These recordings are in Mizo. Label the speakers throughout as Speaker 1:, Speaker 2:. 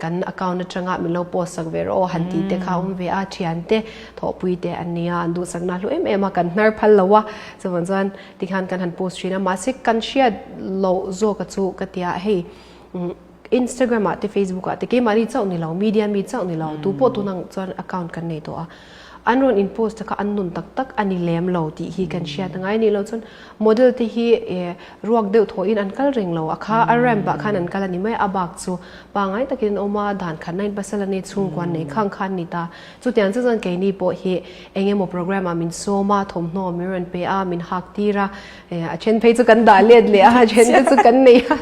Speaker 1: Kan account atanga min lo post sak ve rawh aw han tih te kha a awm ve a, thian te thawhpui te an nia, an duhsakna hlu em em a, kan hnar phal lo a, chuvang chuan tikhan kan han post thin a, mahse kan hriat loh zawk a chu ka tia hei Instagram ah te Facebook ah te keimahni chauh ni lo media mi chauh ni lo tu pawh tunang chuan account kan nei tawh a. An rawn in post te kha an nun tak tak a ni lem lo tih hi kan hriat a ngai a nih loh chuan model te hi ruak deuh thawh in an kal reng lo a kha a ramp ah khan an kal a ni mai a bak chu pangai takin an awm a dan khat na in pasal a ni chhungkua an nei khang khan a ni ta chutiang chu chuan keini pawh hi eng emaw program ah min sawm a thawmhnaw min rawn pe a min hak tir a a then phei chu kan dah let leh a a then te chu kan nei a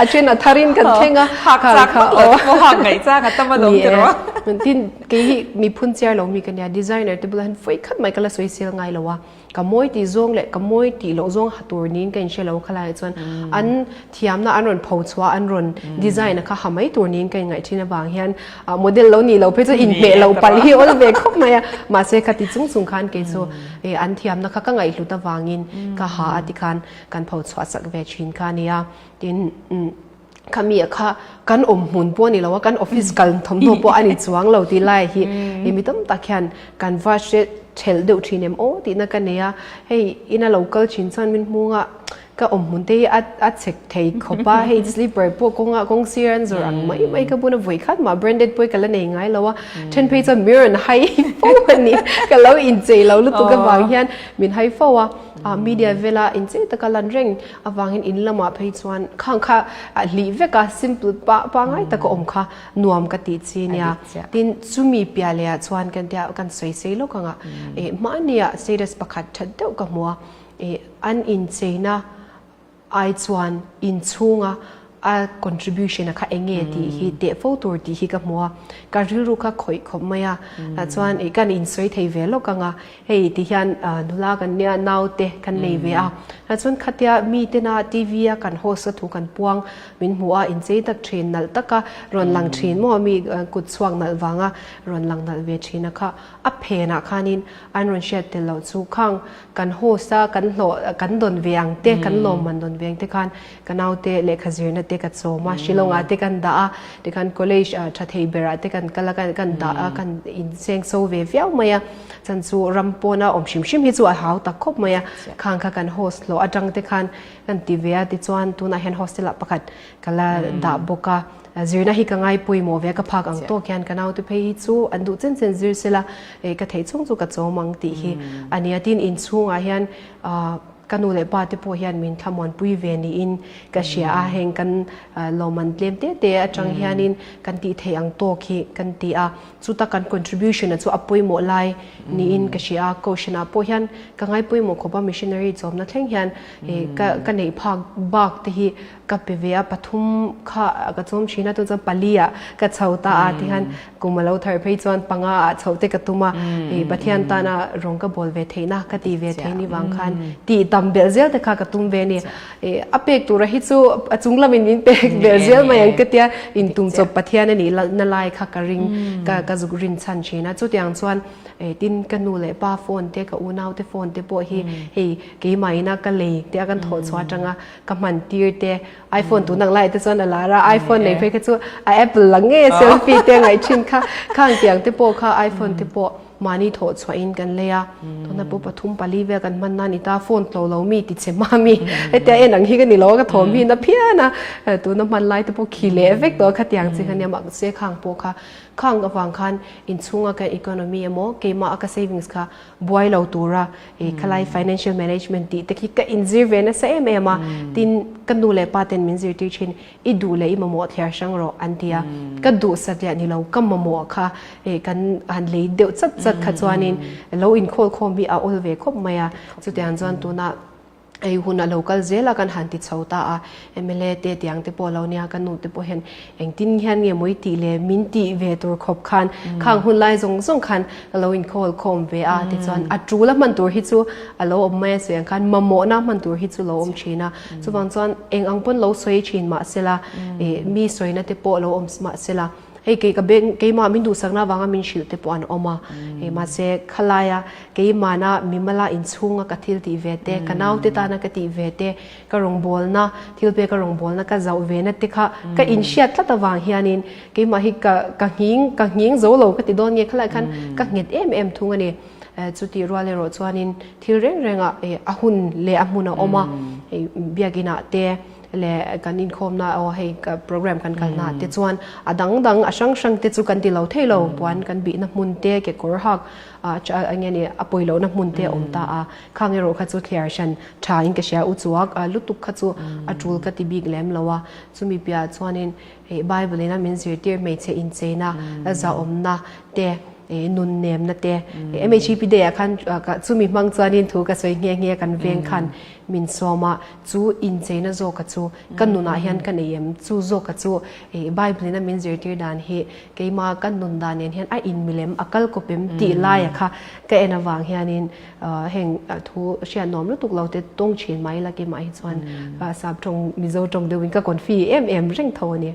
Speaker 1: a then a thar in kan thleng a
Speaker 2: hak chak vak lo te pawh hak ngaih chang a tam alawm tiraw
Speaker 1: tin kei hi mi phun chiar lo mi ka nia designer te bulah hian vawi khat mai ka la sawi sel ngai lo a ka mawi tih zawng leh ka mawi tih loh zawng ha tur niin ka inhre lo khalai ah chuan an thiamna an rawn pho chhuah an rawn design a kha ha mai tur niin ka inngaih thin avang hian model lo nih loh phei chu inhmeh loh palh hi awl ve khawp mai a mahse khati chung chung khan kei chu an thiamna kha ka ngaihhlut avangin ka ha a tikhan kan pho chhuah sak ve thin kha a nia tin khami a kha kan awm hmun pawh a ni lo a kan office kal thawmhnaw pawh a ni chuang lo tih lai hi mi tam tak hian kan va hre thelh deuh thin em aw tihna ka nei a hei ina lo kal thin chuan min hmung a Ka awm hmun te hi a chek thei khawp a, hei slipper pawh kawnga kawng sir an zawrh ang mai mai ka bun a, vawi khat mah branded pawh hi ka la nei ngai lo a, then phei chuan min rawn hai fo a ni, ka lo inchei lo lutuk avang hian min hai fo a, media vela inchei taka lan reng avangin in lamah phei chuan khang kha a hlih vek a, simple pangai taka awm kha nuam ka tih chi nia, tin chumi piah leh ah chuan kan tia kan sawi sei lawk ang a, mahnia status pakhat that deuh ka hmu a. I an incheina ai chuan inchhunga a contribution a kha eng nge tih hi teh fo tur tih hi ka hmu a, ka rilru kha khawih khawp mai a, chuan i kan insawi thei ve lawk ang a, hei ti hian nula kan nia naute kan nei ve a, chuan khatia mi tena TV a kan host a thu kan puang min hmu a inchei tak thin nalh taka rawn lang thin maw mi kut chhuak nalh vanga rawn lang nalh ve thin a kha a phenah khanin an rawn hriat tel loh chu khang Kan host a kan hlawh kan dawn ve ang te kan lawmman dawn ve ang te khan ka naute lehkha zirna te ka chawm a Shillong ah te kan dah a tikhan college tha thei ber ah te kan kal a kan dah a kan inseng so ve viau mai a chan chu ram pawna awm hrim hrim hi chu a hau tak khawp mai a khang kha kan host hlawh atang te khan kan ti ve a tichuan tunah hian hostel ah pakhat ka la dah bawk a. Zirna hi ka ngai pawimawh ve a, ka phak ang tawk hian ka naute phei hi chu an duh chen chen zir sela ka theih chhung chu ka chawm ang tih hi a ni a. Tin, inchhungah hian ka nu leh pa te pawh hian min thlamuanpui ve niin ka hria a, heng kan lawmman tlem te te atang hianin kan tih theih ang tawk hi kan ti a, chuta kan contribution a chu a pawimawh lai niin ka hria a. Kohhranah pawh hian ka ngai pawimawh khawp a, missionary chawmna thleng hian ka neih phak bak te hi Ka pe ve a, pathum kha ka chawm thin a, tun chuan pali ah ka chho ta a tihian kum a lo thar phei chuan panga ah chhoh te ka tum a, ih Pathian tana rawng ka bawl ve theihna ka ti ve thei ni vang khan tih tam belh zel te kha ka tum ve a ni. Ih a pek tura hi chu a chung lamin min pek belh zel mai ang ka tia intum chawp Pathian a nih na lai kha ka ring ka ka zuk rin chhan thin a, chutiang chuan tin ka nu leh pa phone te ka unau te phone te pawh hi hei keimah ina ka lei te a kan thawh chhuah atanga Ka hman tir te iPhone tun ang lai te chuan a lar a, iPhone nei phei kha chu a Apple lang ngei a selfie te ngaih thin kha, khang tiang te pawh kha iPhone te pawh mahni thawh chhuah in kan lei a, tuna pawh pathum pali vel kan hman na ni ta, phone tlo lo mi ti che hma mi hetia en ang hi ka ni lo a ka thawm hi na phian a, tuna hman lai te pawh khi leh vek tawh a khatiang chi kha nia mahse khang pawh kha khang avang khan inchhunga kan economy emaw keimah a ka savings kha buai lo tura i khalai financial management tih te khi ka inzir ve nasa em em a tin ka nu leh pa ten min zirtir thin i duh leh i mamawh thliar hrang rawh an ti a ka duh satliah ni lo ka mamawh kha i kan han lei deuh chat chat kha chuanin lo inkhawl khawm hi a awl ve khawp mai a chutiang chuan tuna Hei hun a lo kal zel a kan han ti chho ta a, mla te tiang te pawh a lo nia, ka nu te pawh hian engtin hian nge mawi tih leh min tih ve tur khawp khan khang hun lai zawng zawng khan ka lo inkhawl khawm ve a tichuan a tul a hman tur hi chu a lo awm mai a sawi ang khan mamawhna hman tur hi chu lo awm thin a, chuvang chuan eng ang pawn lo sawi thin mahsela mi sawina te pawh lo awm mahsela. Hei kei ka beng keimah min duhsakna avanga min hrilh te pawh an awm a. Hei mahse khalaia keimahna mimala inchhunga ka thil tih ve te, ka naute tana ka tih ve te, ka rawngbawlna thil peka rawngbawlna ka zauh ve na te kha ka inhriat tlat avang hianin keimah hi ka ka nghing ka nghing zo lo ka ti dawn nge khalai khan ka nghet em em thung a ni. Chutih rual erawh chuanin thil reng rengah a hun leh a hmun a awm a, hei biakinah te leh kan inkhawmna aw hei program kan kalna te chuan a dang dang a hrang hrang te chu kan ti lo thei lo puan kan bihna hmun te kekawr hak eng nge ni a pawi lohna hmun te a awm ta a khang erawh kha chu thliar hran tha in ka hria u chuak lutuk kha chu a tul ka ti bik lem lo a chumi piah chuanin hei bible in a min zirtir hmeichhe incheina zahawmna te nun nemna te MHEP day ah khan chumi hmang chuanin thu ka sawi nghe nghe kan veng khan min sawm a, chu incheina zawka chu ka nunah hian ka nei em? Chu zawka chu Bible in a min zirtir dan hi keima ka nun dan nen hian a inmilem, a kal kawp em tih laia kha ka en avang hianin heng thu hriatnuam lutuk lo te tawng thin mai la keimah hi chuan sap tawng Mizo tawng deuhin ka confi em em reng tho a ni.